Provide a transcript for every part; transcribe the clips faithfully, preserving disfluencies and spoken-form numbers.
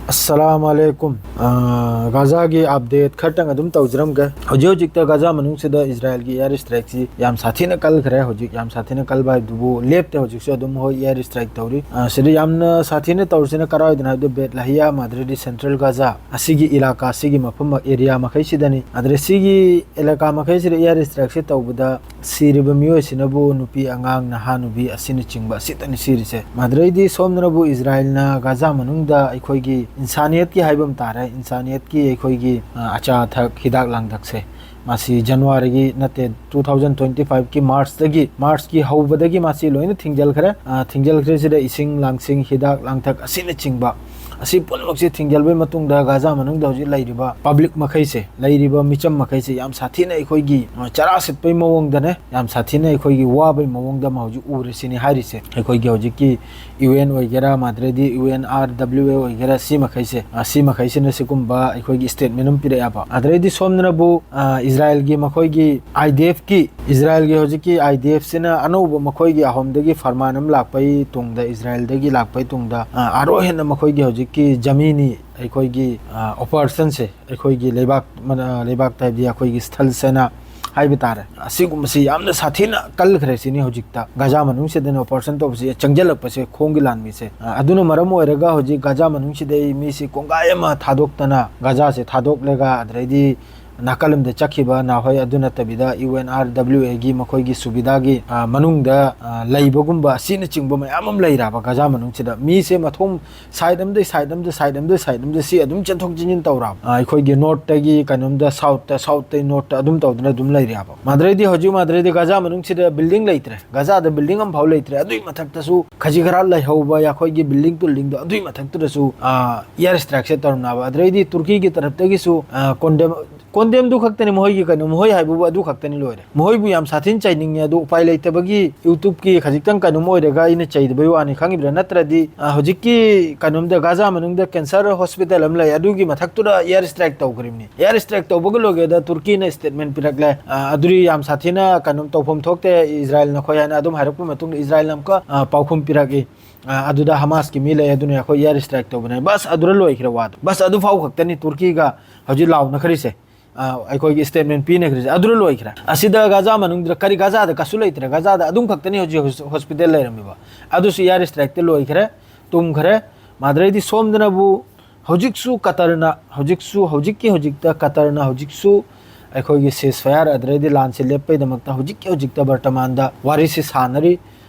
ꯑꯁꯂꯥꯝ ꯑꯂꯩꯀꯨꯝ꯫ ꯑ, ꯒꯥꯖꯥꯒꯤ ꯑꯞꯗꯦꯠ ꯈꯔꯇꯪ ꯑꯗꯨꯝ ꯇꯧꯖꯔꯝꯒꯦ꯫ ꯍꯧꯖꯤꯛ ꯍꯧꯖꯤꯛꯇ ꯒꯥꯖꯥ ꯃꯅꯨꯡꯁꯤꯗ ꯏꯖꯔꯥꯏꯜꯒꯤ ꯑꯦꯌꯔ ꯁ꯭ꯇ꯭ꯔꯥꯏꯛꯁꯤ ꯌꯥꯝ ꯁꯥꯊꯤꯅ ꯀꯜꯈ꯭ꯔꯦ꯫ ꯍꯧꯖꯤꯛ ꯌꯥꯝ ꯁꯥꯊꯤꯅ ꯀꯜꯕ ꯍꯥꯏꯕꯗꯨꯕꯨ ꯂꯦꯞꯇꯦ꯫ ꯍꯧꯖꯤꯛꯁꯨ ꯑꯗꯨꯝ ꯍꯣꯏ ꯑꯦꯌꯔ ꯁ꯭ꯇ꯭ꯔꯥꯏꯛ ꯇꯧꯔꯤ꯫ ꯑ, ꯁꯤꯗ ꯌꯥꯝꯅ ꯁꯥꯊꯤꯅ ꯇꯧꯔꯤꯁꯤꯅ ꯀꯔꯥꯏꯗꯅꯣ ꯍꯥꯏꯕꯗ ꯕꯦꯠ ꯂꯍꯤꯌꯥ, ꯃꯥꯗ꯭ꯔꯦꯗꯤ ꯁꯦꯟꯇ꯭ꯔꯦꯜ ꯒꯥꯖꯥ ꯑꯁꯤꯒꯤ ꯏꯂꯥꯀꯥ, ꯑꯁꯤꯒꯤ ꯃꯐꯝ ꯑꯦꯔꯤꯌꯥ ꯃꯈꯩꯁꯤꯗꯅꯤ꯫ ꯑꯗꯨꯗ ꯁꯤꯒꯤ ꯏꯂꯥꯀꯥ ꯃꯈꯩꯁꯤꯗ ꯑꯦꯌꯔ ꯁ꯭ꯇ꯭ꯔꯥꯏꯛꯁꯦ ꯇꯧꯕꯗ ꯁꯤꯔꯤꯕ ꯃꯤꯑꯣꯏꯁꯤꯅꯕꯨ ꯅꯨꯄꯤ, ꯑꯉꯥꯡ, ꯅꯍꯥ ꯅꯨꯕꯤ ꯑꯁꯤꯅꯆꯤꯡꯕ ꯑꯁꯤꯇꯅꯤ ꯁꯤꯔꯤꯁꯦ꯫ ꯃꯥꯗ꯭ꯔꯩꯗꯤ ꯁꯣꯝꯗꯅꯕꯨ ꯏꯖꯔꯥꯏꯜꯅ ꯒꯥꯖꯥ ꯃꯅꯨꯡꯗ ꯑꯩꯈꯣꯏꯒꯤ ꯏꯟꯁꯥꯅꯤꯌꯠꯀꯤ ꯍꯥꯏꯕ ꯑꯃ ꯇꯥꯔꯦ, ꯏꯟꯁꯥꯅꯤꯌꯠꯀꯤ ꯑꯩꯈꯣꯏꯒꯤ, ꯑ, ꯑꯆꯥ ꯑꯊꯛ, ꯍꯤꯗꯥꯛ ꯂꯥꯡꯊꯛꯁꯦ, ꯃꯁꯤ ꯖꯅꯋꯥꯔꯤꯒꯤ ꯅꯠꯇꯦ, two thousand twenty fiveꯀꯤ ꯃꯥꯔꯆꯇꯒꯤ, ꯃꯥꯔꯆꯀꯤ ꯍꯧꯕꯗꯒꯤ ꯃꯁꯤ ꯂꯣꯏꯅ ꯊꯤꯡꯖꯤꯜꯈ꯭ꯔꯦ꯫ ꯑ, ꯊꯤꯡꯖꯤꯜꯈ꯭ꯔꯤꯁꯤꯗ ꯏꯁꯤꯡ, ꯂꯥꯡꯁꯤꯡ, ꯍꯤꯗꯥꯛ ꯂꯥꯡꯊꯛ ꯑꯁꯤꯅꯆꯤꯡꯕ ꯑꯁꯤ ꯄꯨꯝꯅꯃꯛꯁꯦ ꯊꯤꯡꯖꯤꯜꯕꯒꯤ ꯃꯇꯨꯡꯗ ꯒꯥꯖꯥ ꯃꯅꯨꯡꯗ ꯍꯧꯖꯤꯛ ꯂꯩꯔꯤꯕ ꯄꯕ꯭ꯂꯤꯛ ꯃꯈꯩꯁꯦ, ꯂꯩꯔꯤꯕ ꯃꯤꯆꯝ ꯃꯈꯩꯁꯦ ꯌꯥꯝ ꯁꯥꯊꯤꯅ ꯑꯩꯈꯣꯏꯒꯤ, ꯑ, ꯆꯔꯥ ꯁꯤꯠꯄꯒꯤ ꯃꯑꯣꯡꯗꯅꯦ, ꯌꯥꯝ ꯁꯥꯊꯤꯅ ꯑꯩꯈꯣꯏꯒꯤ ꯋꯥꯕꯒꯤ ꯃꯑꯣꯡꯗ ꯑꯃ ꯍꯧꯖꯤꯛ ꯎꯔꯦ ꯁꯤꯅꯤ ꯍꯥꯏꯔꯤꯁꯦ꯫ ꯑꯩꯈꯣꯏꯒꯤ ꯍꯧꯖꯤꯛꯀꯤ ꯌꯨ ꯑꯦꯟ ꯑꯣꯏꯒꯦꯔꯥ, ꯃꯥꯗ꯭ꯔꯦꯗꯤ ꯌꯨ ꯑꯦꯟ ꯑꯥꯔ ꯗꯕ꯭ꯂꯤꯎ ꯑꯦ ꯑꯣꯏꯒꯦꯔꯥ, ꯁꯤ ꯃꯈꯩꯁꯦ, ꯑ, ꯁꯤ ꯃꯈꯩꯁꯤꯅ ꯁꯤꯒꯨꯝꯕ ꯑꯩꯈꯣꯏꯒꯤ ꯁ꯭ꯇꯦꯠꯃꯦꯟ ꯑꯃ ꯄꯤꯔꯛꯑꯦꯕ꯫ ꯑꯗꯩꯗꯤ ꯁꯣꯝꯗꯅꯕꯨ, ꯑ, ꯏꯖꯔꯥꯏꯜꯒꯤ ꯃꯈꯣꯏꯒꯤ ꯑꯥꯏ ꯗꯤ ꯑꯦꯐꯀꯤ, ꯏꯖꯔꯥꯏꯜꯒꯤ ꯍꯧꯖꯤꯛꯀꯤ ꯑꯥꯏ ꯗꯤ ꯑꯦꯐꯁꯤꯅ ꯑꯅꯧꯕ ꯃꯈꯣꯏꯒꯤ ꯑꯍꯣꯝꯗꯒꯤ ꯐꯔꯃꯥꯟ ꯑꯃ ꯂꯥꯛꯄꯩ ꯇꯨꯡꯗ, ꯏꯖꯔꯥꯏꯜꯗꯒꯤ ꯂꯥꯛꯄꯩ ꯇꯨꯡꯗ, ꯑ, ꯑꯥꯔꯣ ꯍꯦꯟꯅ ꯃꯈꯣꯏꯒꯤ ꯍꯧꯖꯤꯛꯀꯤ ꯖꯃꯤꯅꯤ ꯑꯩꯈꯣꯏꯒꯤ, ꯑ, ꯑꯣꯄꯔꯦꯁꯟꯁꯦ, ꯑꯩꯈꯣꯏꯒꯤ ꯂꯩꯕꯥꯛ ꯃꯅ-, ꯂꯩꯕꯥꯛꯇ ꯍꯥꯏꯕꯗꯤ ꯑꯩꯈꯣꯏꯒꯤ ꯁ꯭ꯊꯜ ꯁꯦꯅꯥ ꯍꯥꯏꯕ ꯇꯥꯔꯦ, ꯑꯁꯤꯒꯨꯝꯕꯁꯤ ꯌꯥꯝꯅ ꯁꯥꯊꯤꯅ ꯀꯜꯈ꯭ꯔꯦ ꯁꯤꯅꯤ꯫ ꯍꯧꯖꯤꯛꯇ ꯒꯥꯖꯥ ꯃꯅꯨꯡꯁꯤꯗꯅ ꯑꯣꯄꯔꯦꯁꯟ ꯇꯧꯕꯁꯤ ꯆꯪꯁꯤꯜꯂꯛꯄꯁꯦ ꯈꯣꯡꯒꯤ ꯂꯥꯟꯃꯤꯁꯦ꯫ ꯑ, ꯑꯗꯨꯅ ꯃꯔꯝ ꯑꯣꯏꯔꯒ ꯍꯧꯖꯤꯛ ꯒꯥꯖꯥ ꯃꯅꯨꯡꯁꯤꯗ ꯃꯤꯁꯤ ꯀꯣꯡꯒꯥꯏ ꯑꯃ ꯊꯥꯗꯣꯛꯇꯅ ꯒꯥꯖꯥꯁꯦ ꯊꯥꯗꯣꯛꯂꯒ ꯑꯗꯩꯗꯤ ꯅꯥꯀꯜ ꯑꯃꯗ ꯆꯠꯈꯤꯕ ꯅꯍꯣꯏ ꯑꯗꯨ ꯅꯠꯇꯕꯤꯗ ꯌꯨ ꯑꯦꯟ ꯑꯥꯔ ꯗꯕ꯭ꯂꯤꯎ ꯑꯦꯒꯤ ꯃꯈꯣꯏꯒꯤ ꯁꯨꯕꯤꯗꯥꯒꯤ, ꯑ, ꯃꯅꯨꯡꯗ, ꯑ, ꯂꯩꯕꯒꯨꯝꯕ ꯑꯁꯤꯅꯆꯤꯡꯕ ꯃꯌꯥꯝ ꯑꯃ ꯂꯩꯔꯕ ꯒꯥꯖꯥ ꯃꯅꯨꯡꯁꯤꯗ ꯃꯤꯁꯦ ꯃꯊꯣꯡ ꯁꯥꯏꯠ ꯑꯃꯗꯩ ꯁꯥꯏꯠ ꯑꯃꯗ, ꯁꯥꯏꯠ ꯑꯃꯗꯩ ꯁꯥꯏꯠ ꯑꯃꯗ ꯁꯤ ꯑꯗꯨꯝ ꯆꯦꯟꯊꯣꯛ ꯆꯦꯟꯁꯤꯟ ꯇꯧꯔꯕ꯫ ꯑ, ꯑꯩꯈꯣꯏꯒꯤ ꯅꯣꯔꯠꯇꯒꯤ ꯀꯩꯅꯣꯝꯗ ꯁꯥꯎꯠꯇ, ꯁꯥꯎꯠꯇꯩ ꯅꯣꯔꯠꯇ ꯑꯗꯨꯝ ꯇꯧꯗꯅ ꯑꯗꯨꯝ ꯂꯩꯔꯦꯕ꯫ ꯃꯥꯗ꯭ꯔꯩꯗꯤ ꯍꯧꯖꯤꯛ ꯃꯥꯗ꯭ꯔꯩꯗꯤ ꯒꯥꯖꯥ ꯃꯅꯨꯡꯁꯤꯗ ꯕꯤꯜꯗꯤꯡ ꯂꯩꯇ꯭ꯔꯦ, ꯒꯥꯖꯥꯗ ꯕꯤꯜꯗꯤꯡ ꯑꯃꯐꯥꯎ ꯂꯩꯇ꯭ꯔꯦ꯫ ꯑꯗꯨꯏ ꯃꯊꯛꯇꯁꯨ ꯈꯖꯤꯛ ꯈꯔ ꯂꯩꯍꯧꯕ ꯑꯩꯈꯣꯏꯒꯤ ꯕꯤꯜꯗꯤꯡ ꯇꯨꯜꯗꯤꯡꯗꯣ ꯑꯗꯨꯏ ꯃꯊꯛꯇꯨꯗꯁꯨ, ꯑ, ꯑꯦꯌꯔ ꯁ꯭ꯇ꯭ꯔꯥꯏꯛꯁꯦ ꯇꯧꯔꯝꯅꯕ꯫ ꯑꯗꯩꯗꯤ ꯇꯨꯔꯀꯤꯒꯤ ꯇꯔꯞꯇꯒꯤꯁꯨ, ꯑ, ꯀꯣꯟꯗꯦꯝ ꯀꯣꯟꯗꯦꯝꯗꯨ ꯈꯛꯇꯅꯤ ꯃꯈꯣꯏꯒꯤ ꯀꯩꯅꯣ, ꯃꯈꯣꯏ ꯍꯥꯏꯕꯕꯨ ꯑꯗꯨ ꯈꯛꯇꯅꯤ ꯂꯣꯏꯔꯦ꯫ ꯃꯈꯣꯏꯕꯨ ꯌꯥꯝ ꯁꯥꯊꯤꯅ ꯆꯩꯅꯤꯡꯉꯦ, ꯑꯗꯨ ꯎꯄꯥꯏ ꯂꯩꯇꯕꯒꯤ YouTubeꯀꯤ ꯈꯖꯤꯛꯇꯪ ꯀꯩꯅꯣꯝ ꯑꯣꯏꯔꯒ ꯑꯩꯅ ꯆꯩꯗꯕꯩ ꯋꯥꯅꯤ, ꯈꯪꯉꯤꯕ꯭ꯔꯥ? ꯅꯠꯇ꯭ꯔꯗꯤ, ꯑ, ꯍꯧꯖꯤꯛꯀꯤ ꯀꯩꯅꯣꯝꯗ ꯒꯥꯖꯥ ꯃꯅꯨꯡꯗ ꯀꯦꯟꯁꯔ ꯍꯣꯁꯄꯤꯇꯥꯜ ꯑꯃ ꯂꯩ, ꯑꯗꯨꯒꯤ ꯃꯊꯛꯇꯨꯗ ꯑꯦꯌꯔ ꯁ꯭ꯇ꯭ꯔꯥꯏꯛ ꯇꯧꯈ꯭ꯔꯤꯕꯅꯤ꯫ ꯑꯦꯌꯔ ꯁ꯭ꯇ꯭ꯔꯥꯏꯛ ꯇꯧꯕꯒ ꯂꯣꯏꯒꯦꯗ ꯇꯨꯔꯀꯤꯅ ꯁ꯭ꯇꯦꯠꯃꯦꯟ ꯄꯤꯔꯛꯂꯦ, ꯑ, ꯑꯗꯨꯗꯤ ꯌꯥꯝ ꯁꯥꯊꯤꯅ ꯀꯩꯅꯣꯝ ꯇꯧꯐꯝ ꯊꯣꯛꯇꯦ, ꯏꯖꯔꯥꯏꯜ ꯅꯈꯣꯏ ꯍꯥꯏꯅ ꯑꯗꯨꯝ ꯍꯥꯏꯔꯛꯄ ꯃꯇꯨꯡꯗ ꯏꯖꯔꯥꯏꯜꯅ ꯑꯃꯨꯛꯀ, ꯑ, ꯄꯥꯎꯈꯨꯝ ꯄꯤꯔꯛꯏ꯫ ꯑ, ꯑꯗꯨꯗ ꯍꯃꯥꯁꯀꯤ ꯃꯤ ꯂꯩ, ꯑꯗꯨꯅ ꯑꯩꯈꯣꯏ air strike ꯇꯧꯕꯅꯦ, ꯕꯁ ꯑꯗꯨꯗ ꯂꯣꯏꯈ꯭ꯔꯦ ꯋꯥꯗꯣ꯫ ꯕꯁ ꯑꯗꯨ ꯐꯥꯎ ꯈꯛꯇꯅꯤ ꯇꯨꯔꯀꯤꯒ ꯍꯧꯖꯤꯛ ꯂꯥꯎꯅꯈ꯭ꯔꯤꯁꯦ꯫ ꯑ, ꯑꯩꯈꯣꯏꯒꯤ statement ꯄꯤꯅꯈ꯭ꯔꯤꯁꯦ ꯑꯗꯨꯗ ꯂꯣꯏꯈ꯭ꯔꯦ꯫ ꯑꯁꯤꯗ ꯒꯥꯖꯥ ꯃꯅꯨꯡꯗ ꯀꯔꯤ, ꯒꯥꯖꯥꯗ ꯀꯩꯁꯨ ꯂꯩꯇ꯭ꯔꯦ, ꯒꯥꯖꯥꯗ ꯑꯗꯨꯝ ꯈꯛꯇꯅꯤ ꯍꯧꯖꯤꯛ ꯍꯣꯁ-, hospital ꯂꯩꯔꯝꯃꯤꯕ, ꯑꯗꯨꯁꯨ air strike ꯇ ꯂꯣꯏꯈ꯭ꯔꯦ, ꯇꯨꯝꯈ꯭ꯔꯦ꯫ ꯃꯥꯗ꯭ꯔꯩꯗꯤ ꯁꯣꯝꯗꯅꯕꯨ ꯍꯧꯖꯤꯛꯁꯨ ꯀꯇꯔꯅ, ꯍꯧꯖꯤꯛꯁꯨ, ꯍꯧꯖꯤꯛꯀꯤ ꯍꯧꯖꯤꯛꯇ ꯀꯇꯔꯅ ꯍꯧꯖꯤꯛꯁꯨ ꯑꯩꯈꯣꯏꯒꯤ ceasefire, ꯑꯗꯨꯗꯩꯗꯤ ꯂꯥꯟꯁꯦ ꯂꯦꯞꯄꯩꯗꯃꯛꯇ ꯍꯧꯖꯤꯛꯀꯤ ꯍꯧꯖꯤꯛꯇ ꯕꯔꯇꯃꯥꯟꯗ ꯋꯥꯔꯤꯁꯤ ꯁꯥꯟꯅꯔꯤ꯫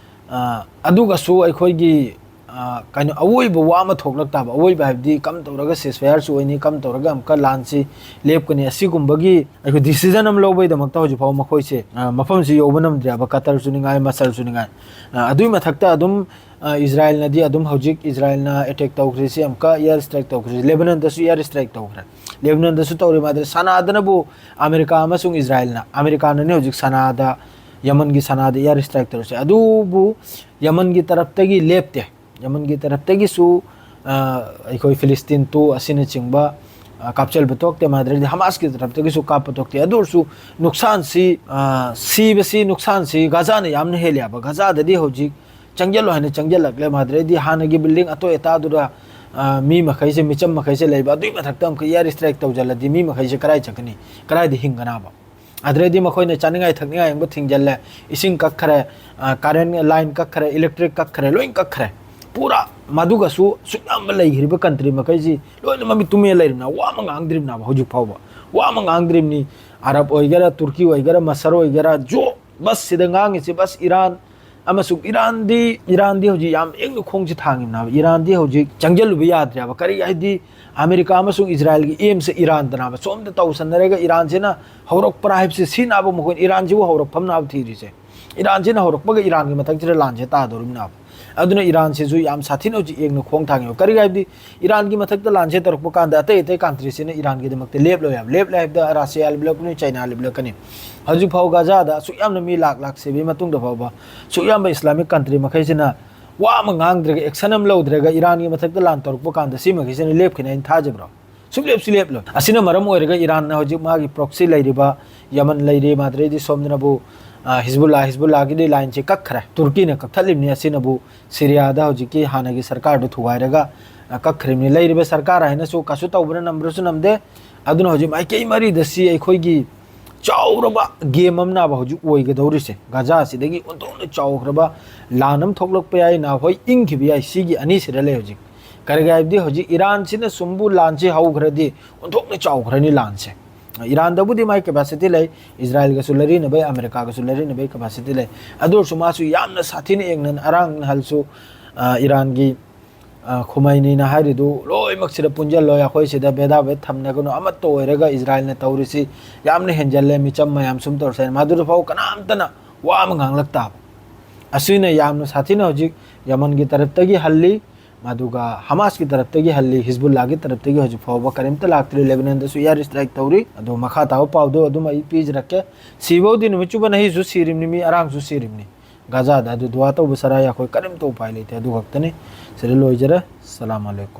ꯑ, ꯑꯗꯨꯒꯁꯨ ꯑꯩꯈꯣꯏꯒꯤ, ꯑ, ꯀꯩꯅꯣ, ꯑꯋꯣꯏꯕ ꯋꯥ ꯑꯃ ꯊꯣꯛꯂꯛ ꯇꯥꯕ, ꯑꯋꯣꯏꯕ ꯍꯥꯏꯕꯗꯤ ꯀꯝ ꯇꯧꯔꯒ ceasefire ꯁꯨ ꯑꯣꯏꯅꯤ, ꯀꯝ ꯇꯧꯔꯒ ꯑꯃꯨꯛꯀ ꯂꯥꯟꯁꯤ ꯂꯦꯞꯀꯅꯤ, ꯑꯁꯤꯒꯨꯝꯕꯒꯤ ꯑꯩꯈꯣꯏ decision ꯑꯃ ꯂꯧꯕꯩꯗꯃꯛꯇ ꯍꯧꯖꯤꯛ ꯐꯥꯎꯕ ꯃꯈꯣꯏꯁꯦ, ꯑ, ꯃꯐꯝꯁꯤ ꯌꯧꯕ ꯉꯝꯗ꯭ꯔꯦꯕ, ꯀꯇꯔꯁꯨ ꯅꯤꯡꯉꯥꯏ, ꯃꯁꯜꯁꯨ ꯅꯤꯡꯉꯥꯏ꯫ ꯑ, ꯑꯗꯨꯒꯤ ꯃꯊꯛꯇ ꯑꯗꯨꯝ, ꯑ, ꯏꯖꯔꯥꯏꯜꯅꯗꯤ ꯑꯗꯨꯝ ꯍꯧꯖꯤꯛ ꯏꯖꯔꯥꯏꯜꯅ attack ꯇꯧꯈ꯭ꯔꯤꯁꯤ ꯑꯃꯨꯛꯀ air strike ꯇꯧꯈ꯭ꯔꯤꯁꯤ, ꯂꯦꯕꯅꯟꯗꯁꯨ air strike ꯇꯧꯈ꯭ꯔꯦ, ꯂꯦꯕꯅꯟꯗꯁꯨ ꯇꯧꯔꯤ꯫ ꯃꯥꯗ꯭ꯔꯦ ꯁꯅꯥꯗꯅꯕꯨ ꯑꯃꯦꯔꯤꯀꯥ ꯑꯃꯁꯨꯡ ꯏꯖꯔꯥꯏꯜꯅ, ꯑꯃꯦꯔꯤꯀꯥꯅꯅꯤ ꯍꯧꯖꯤꯛ ꯁꯅꯥꯗ, ꯌꯃꯟꯒꯤ ꯁꯅꯥꯗ air strike ꯇꯧꯔꯤꯁꯦ, ꯑꯗꯨꯕꯨ ꯌꯃꯟꯒꯤ ꯇꯔꯞꯇꯒꯤ ꯂꯦꯞꯇꯦ꯫ ꯌꯃꯟꯒꯤ ꯇꯔꯞꯇꯒꯤꯁꯨ, ꯑ, ꯑꯩꯈꯣꯏ ꯐꯤꯂꯤꯁꯇꯤꯟ ꯇꯨ ꯑꯁꯤꯅꯆꯤꯡꯕ, ꯑ, ꯀꯥꯞꯆꯕ ꯊꯣꯛꯇꯦ, ꯃꯥꯗ꯭ꯔꯗꯤ ꯍꯃꯥꯁꯀꯤ ꯇꯔꯞꯇꯒꯤꯁꯨ ꯀꯥꯞꯄ ꯊꯣꯛꯇꯦ꯫ ꯑꯗꯨ ꯑꯣꯏꯔꯁꯨ ꯅꯨꯡꯁꯥꯟꯁꯤ, ꯑ, ꯁꯤꯕꯁꯤ, ꯅꯨꯡꯁꯥꯟꯁꯤ ꯒꯥꯖꯥꯅ ꯌꯥꯝꯅ ꯍꯦꯜꯂꯦꯕ꯫ ꯒꯥꯖꯥꯗꯗꯤ ꯍꯧꯖꯤꯛ ꯆꯪꯁꯤꯜꯂꯣ ꯍꯥꯏꯅ ꯆꯪꯁꯤꯜꯂꯛꯂꯦ, ꯃꯥꯗ꯭ꯔꯗꯤ ꯍꯥꯟꯅꯒꯤ building ꯑꯇꯣꯏ ꯑꯇꯥꯗꯨꯗ, ꯑ, ꯃꯤ ꯃꯈꯩꯁꯦ, ꯃꯤꯆꯝ ꯃꯈꯩꯁꯦ ꯂꯩꯕ, ꯑꯗꯨꯒꯤ ꯃꯊꯛꯇ ꯑꯃꯨꯛꯀ air strike ꯇꯧꯁꯤꯜꯂꯗꯤ ꯃꯤ ꯃꯈꯩꯁꯦ ꯀꯗꯥꯏ ꯆꯠꯀꯅꯤ, ꯀꯗꯥꯏꯗ ꯍꯤꯡꯒꯅꯕ? ꯑꯗꯨꯗꯩꯗꯤ ꯃꯈꯣꯏꯅ ꯆꯥꯅꯤꯡꯉꯥꯏ ꯊꯛꯅꯤꯡꯉꯥꯏ ꯑꯃꯨꯛ ꯊꯤꯡꯖꯤꯜꯂꯦ, ꯏꯁꯤꯡ ꯀꯛꯈ꯭ꯔꯦ, ꯑ, current line ꯀꯛꯈ꯭ꯔꯦ, electric ꯀꯛꯈ꯭ꯔꯦ, ꯂꯣꯏ ꯀꯛꯈ꯭ꯔꯦ꯫ ꯄꯨꯔꯥ ꯃꯗꯨꯒꯁꯨ ꯑꯁꯨꯛ ꯌꯥꯝꯕ ꯂꯩꯈ꯭ꯔꯤꯕ country ꯃꯈꯩꯁꯤ ꯂꯣꯏꯅ ꯃꯃꯤꯠ ꯇꯨꯝꯃꯦ ꯂꯩꯔꯤꯕꯅ, ꯋꯥ ꯑꯃ ꯉꯥꯡꯗ꯭ꯔꯤꯕꯅꯕ ꯍꯧꯖꯤꯛ ꯐꯥꯎꯕ꯫ ꯋꯥ ꯑꯃ ꯉꯥꯡꯗ꯭ꯔꯤꯕꯅꯤ꯫ ꯑꯔꯕ ꯑꯣꯏꯒꯦꯔꯥ, ꯇꯨꯔꯀꯤ ꯑꯣꯏꯒꯦꯔꯥ, ꯃꯁꯔ ꯑꯣꯏꯒꯦꯔꯥ, ꯖꯣ ꯕꯁ ꯁꯤꯗ ꯉꯥꯡꯉꯤꯁꯤ ꯕꯁ ꯏꯔꯥꯟ ꯑꯃꯁꯨꯡ ꯏꯔꯥꯟꯗꯤ, ꯏꯔꯥꯟꯗꯤ ꯍꯧꯖꯤꯛ ꯌꯥꯝ ꯏꯪꯅ ꯈꯣꯡꯁꯦ ꯊꯥꯡꯉꯤꯕꯅꯦꯕ꯫ ꯏꯔꯥꯟꯗꯤ ꯍꯧꯖꯤꯛ ꯆꯪꯁꯤꯜꯂꯨꯕ ꯌꯥꯗ꯭ꯔꯦꯕ꯫ ꯀꯔꯤ ꯍꯥꯏꯗꯤ, ꯑꯃꯦꯔꯤꯀꯥ ꯑꯃꯁꯨꯡ ꯏꯖꯔꯥꯏꯜꯒꯤ aim ꯁꯦ ꯏꯔꯥꯟꯗꯅꯦꯕ꯫ ꯁꯣꯝꯗ ꯇꯧꯁꯟꯅꯔꯒ ꯏꯔꯥꯟꯁꯤꯅ ꯍꯧꯔꯛꯄ꯭ꯔꯥ ꯍꯥꯏꯕꯁꯦ, ꯁꯤꯅꯦꯕ ꯃꯈꯣꯏꯅ ꯏꯔꯥꯟꯁꯤꯕꯨ ꯍꯧꯔꯛꯐꯝꯅꯦꯕ ꯊꯤꯔꯤꯁꯦ꯫ ꯏꯔꯥꯟꯁꯤꯅ ꯍꯧꯔꯛꯄꯒ ꯏꯔꯥꯟꯒꯤ ꯃꯊꯛꯁꯤꯗ ꯂꯥꯟꯁꯦ ꯇꯥꯗꯧꯔꯤꯕꯅꯦꯕ꯫ ꯑꯗꯨꯅ ꯏꯔꯥꯟꯁꯤꯁꯨ ꯌꯥꯝ ꯁꯥꯊꯤꯅ ꯍꯧꯖꯤꯛ ꯌꯦꯡꯅ ꯈꯣꯡ ꯊꯥꯡꯉꯦꯕ꯫ ꯀꯔꯤ ꯍꯥꯏꯕꯗꯤ, ꯏꯔꯥꯟꯒꯤ ꯃꯊꯛꯇ ꯂꯥꯟꯁꯦ ꯇꯧꯔꯛꯄ ꯀꯥꯟꯗ ꯑꯇꯩ ꯑꯇꯩ country ꯁꯤꯅ ꯏꯔꯥꯟꯒꯤꯗꯃꯛꯇ ꯂꯦꯞꯂꯣꯏ ꯍꯥꯏꯕ꯫ ꯂꯦꯞꯂꯦ ꯍꯥꯏꯕꯗ ꯔꯁꯤꯌꯥ ꯂꯦꯞꯂꯛꯀꯅꯤ, ꯆꯥꯏꯅꯥ ꯂꯦꯞꯂꯛꯀꯅꯤ꯫ ꯍꯧꯖꯤꯛ ꯐꯥꯎ ꯒꯥꯖꯥꯗ ꯑꯁꯨꯛ ꯌꯥꯝꯅ ꯃꯤ ꯂꯥꯛ ꯂꯥꯛ ꯁꯤꯕꯒꯤ ꯃꯇꯨꯡꯗ ꯐꯥꯎꯕ ꯑꯁꯨꯛ ꯌꯥꯝꯕ Islamic country ꯃꯈꯩꯁꯤꯅ ꯋꯥ ꯑꯃ ꯉꯥꯡꯗ꯭ꯔꯒ, action ꯑꯃ ꯂꯧꯗ꯭ꯔꯒ, ꯏꯔꯥꯟꯒꯤ ꯃꯊꯛꯇ ꯂꯥꯟ ꯇꯧꯔꯛꯄ ꯀꯥꯟꯗ ꯁꯤ ꯃꯈꯩꯁꯤꯅ ꯂꯦꯞꯈꯤꯅꯤ ꯍꯥꯏꯅ ꯊꯥꯖꯕ꯭ꯔꯣ? ꯁꯨꯡꯂꯦꯞꯁꯨ ꯂꯦꯞꯂꯣꯏ꯫ ꯑꯁꯤꯅ ꯃꯔꯝ ꯑꯣꯏꯔꯒ ꯏꯔꯥꯟꯅ ꯍꯧꯖꯤꯛ ꯃꯥꯒꯤ proxy ꯂꯩꯔꯤꯕ ꯌꯃꯟ ꯂꯩꯔꯤ, ꯃꯥꯗ꯭ꯔꯩꯗꯤ ꯁꯣꯝꯗꯅꯕꯨ, ꯑ, ꯍꯤꯖꯕꯨꯜꯂꯥ, ꯍꯤꯖꯕꯨꯜꯂꯥꯒꯤꯗꯤ lineꯁꯦ ꯀꯛꯈ꯭ꯔꯦ꯫ ꯇꯨꯔꯀꯤꯅ ꯀꯛꯊꯠꯂꯤꯕꯅꯤ꯫ ꯑꯁꯤꯅꯕꯨ ꯁꯤꯔꯤꯌꯥꯗ ꯍꯧꯖꯤꯛꯀꯤ ꯍꯥꯟꯅꯒꯤ ꯁꯔꯀꯥꯔꯗꯨ ꯊꯨꯒꯥꯏꯔꯒ, ꯑ, ꯀꯛꯈ꯭ꯔꯤꯕꯅꯤ꯫ ꯂꯩꯔꯤꯕ ꯁꯔꯀꯥꯔ ꯍꯥꯏꯅꯁꯨ ꯀꯩꯁꯨ ꯇꯧꯕꯅ ꯅꯝꯕ꯭ꯔꯁꯨ ꯅꯝꯗꯦ꯫ ꯑꯗꯨꯅ ꯍꯧꯖꯤꯛ ꯃꯥꯏꯀꯩ ꯃꯔꯤꯗ ꯁꯤ ꯑꯩꯈꯣꯏꯒꯤ ꯆꯥꯎꯔꯕ game ꯑꯃꯅꯕ ꯍꯧꯖꯤꯛ ꯑꯣꯏꯒꯗꯧꯔꯤꯁꯦ꯫ ꯒꯥꯖꯥ ꯑꯁꯤꯗꯒꯤ ꯑꯣꯟꯊꯣꯛꯅ ꯆꯥꯎꯈ꯭ꯔꯕ ꯂꯥꯟ ꯑꯃ ꯊꯣꯛꯂꯛꯄ ꯌꯥꯏ, ꯅꯍꯥꯟꯈꯣꯏ ꯏꯪꯈꯤꯕ ꯌꯥꯏ꯫ ꯁꯤꯒꯤ ꯑꯅꯤꯁꯤꯗ ꯂꯩ ꯍꯧꯖꯤꯛ꯫ ꯀꯔꯤꯒꯤ ꯍꯥꯏꯕꯗꯤ ꯍꯧꯖꯤꯛ ꯏꯔꯥꯟꯁꯤꯅ ꯁꯨꯝꯕꯨ ꯂꯥꯟꯁꯤ ꯍꯧꯈ꯭ꯔꯗꯤ ꯑꯣꯟꯊꯣꯛꯅ ꯆꯥꯎꯈ꯭ꯔꯅꯤ ꯂꯥꯟꯁꯦ꯫ ꯏꯔꯥꯟꯗꯕꯨꯗꯤ ꯃꯥꯏ capacity ꯂꯩ, ꯏꯖꯔꯥꯏꯜꯒꯁꯨ ꯂꯩꯔꯤꯅꯕꯩ, ꯑꯃꯦꯔꯤꯀꯥꯒꯁꯨ ꯂꯩꯔꯤꯅꯕꯩ capacity ꯂꯩ꯫ ꯑꯗꯨ ꯑꯣꯏꯔꯁꯨ ꯃꯥꯁꯨ ꯌꯥꯝꯅ ꯁꯥꯊꯤꯅ ꯌꯦꯡꯅ ꯑꯔꯥꯡ ꯅꯍꯜꯁꯨ, ꯑ, ꯏꯔꯥꯟꯒꯤ, ꯑ, ꯈꯨꯃꯩꯅꯤꯅ ꯍꯥꯏꯔꯤꯗꯨ ꯂꯣꯏꯅꯃꯛꯁꯤꯗ ꯄꯨꯟꯁꯤꯜꯂꯣꯏ, ꯑꯩꯈꯣꯏ ꯁꯤꯗ ꯚꯦꯗꯥꯚꯦꯗ ꯊꯝꯅꯒꯅꯨ, ꯑꯃꯠꯇ ꯑꯣꯏꯔꯒ ꯏꯖꯔꯥꯏꯜꯅ ꯇꯧꯔꯤꯁꯤ ꯌꯥꯝꯅ ꯍꯦꯟꯖꯜꯂꯦ, ꯃꯤꯆꯝ ꯃꯌꯥꯝ ꯁꯨꯝ ꯇꯧꯔꯁꯦ ꯍꯥꯏꯅ ꯃꯗꯨꯗ ꯐꯥꯎ ꯀꯅꯥꯝꯇꯅ ꯋꯥ ꯑꯃ ꯉꯥꯡꯂꯛ ꯇꯥꯕ꯫ ꯑꯁꯤꯅ ꯌꯥꯝꯅ ꯁꯥꯊꯤꯅ ꯍꯧꯖꯤꯛ ꯌꯃꯟꯒꯤ ꯇꯔꯞꯇꯒꯤ ꯍꯜꯂꯤ, ꯃꯗꯨꯒ ꯍꯃꯥꯁꯀꯤ ꯇꯔꯞꯇꯒꯤ ꯍꯜꯂꯤ, ꯍꯤꯖꯕꯨꯜꯂꯥꯒꯤ ꯇꯔꯞꯇꯒꯤ ꯍꯧꯖꯤꯛ ꯐꯥꯎꯕ ꯀꯔꯤꯝꯇ ꯂꯥꯛꯇ꯭ꯔꯤ꯫ ꯂꯦꯕꯅꯟꯗꯁꯨ air strike ꯇꯧꯔꯤ꯫ ꯑꯗꯣ ꯃꯈꯥ ꯇꯥꯕ ꯄꯥꯎꯗꯣ ꯑꯗꯨꯝ ꯑꯩ ꯄꯤꯖꯔꯛꯀꯦ꯫ ꯁꯤꯐꯥꯎꯗꯤ ꯅꯨꯃꯤꯠ ꯆꯨꯞꯄ ꯅꯍꯤꯁꯨ ꯁꯤꯔꯤꯕꯅꯤ, ꯃꯤ ꯑꯔꯥꯡꯁꯨ ꯁꯤꯔꯤꯕꯅꯤ꯫ ꯒꯥꯖꯥꯗ ꯑꯗꯨ ꯗꯨꯋꯥ ꯇꯧꯕ ꯁꯔꯥꯏ ꯑꯩꯈꯣꯏ ꯀꯔꯤꯝꯇ ꯎꯄꯥꯏ ꯂꯩꯇꯦ꯫ ꯑꯗꯨ ꯈꯛꯇꯅꯤ꯫ ꯁꯤꯗ ꯂꯣꯏꯖꯔꯦ꯫ ꯁꯂꯥꯝ ꯑꯂꯩꯀꯨꯝ꯫